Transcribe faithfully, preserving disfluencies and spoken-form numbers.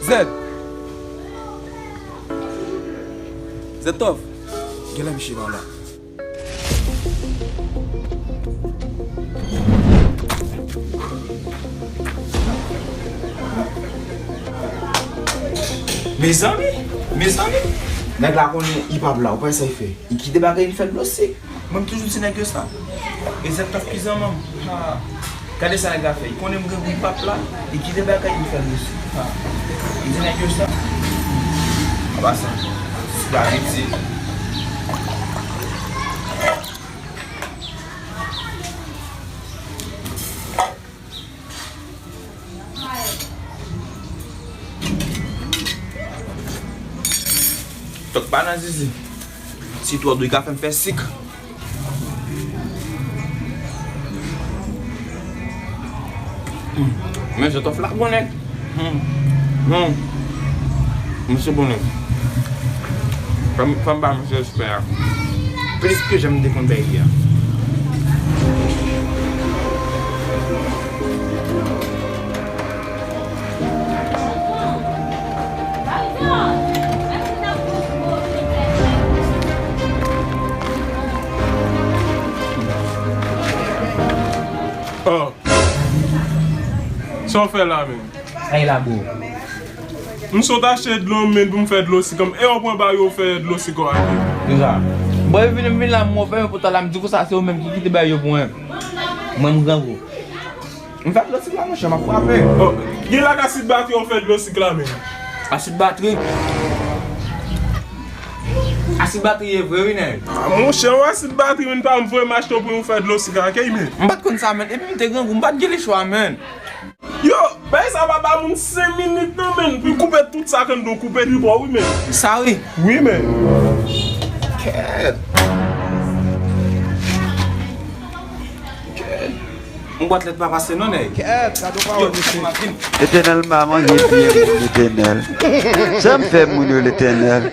Zèd. Zèd Tòf. Genlè misye pa la. Mezanmi, mezanmi. Nèg la konnen li p ap la, ou pa wè sa li fè. Li kite bagay li fè dlo sik. Mwen, m toujou di nèg yo sa. E Zèd Tòf ki zanmanm. Ha. Gade sa nèg la fè. Li konnen m grangou, li p ap la. Li kite bagay li fè dlo sik. Ha. Li di nèg yo sa. An pasan, se pa itil. Tòf pa nan zizi. Si twò dwe ka fè m fè sik. Hmm. Men Zèd Tòf la bon nèg. Hmm. Hmm. Misye bon nèg. Fò m, fò m ba misye respè a. Plis ke jan m te konn bay li a. Oh. Sa w fè la menm? Ay la bro. M sot achte dlo m menm pou m fè dlo sik an. E w pran ba yo fè dlo sik an ake. Deja. Bon, e vini m vin la, m ouvè men pòt la, m di konsa se ou menm ki kite ba yo pou mwen. Mwen m grangou. M fè dlo sik la, monchè, m ap frape. Oh, gen lak asid batri w fè dlo sik la menm. Asid batri? Asid batri ye vre wi, nèg. Ah, monchè, yon asid batri, menn, pa m voye m achte w pou yon fè dlo sik la, ok, menn? M pa t konn sa, menn. Epi m te grangou, m pa t gen lechwa, menn. Yo, bay sa pa ba moun senk minit, non, menn, pou koupe tout sa k anndan, koupe tripò, wi, menn. Sa, wi. Wi, menn. Kèt. Kèt. Yon bwat lèt pa pase non, nèg. Kèt, gade yon pawòl, mesye. Letènèl, m pa manje byen, Letènèl. Sa m fè moun yo, Letènèl?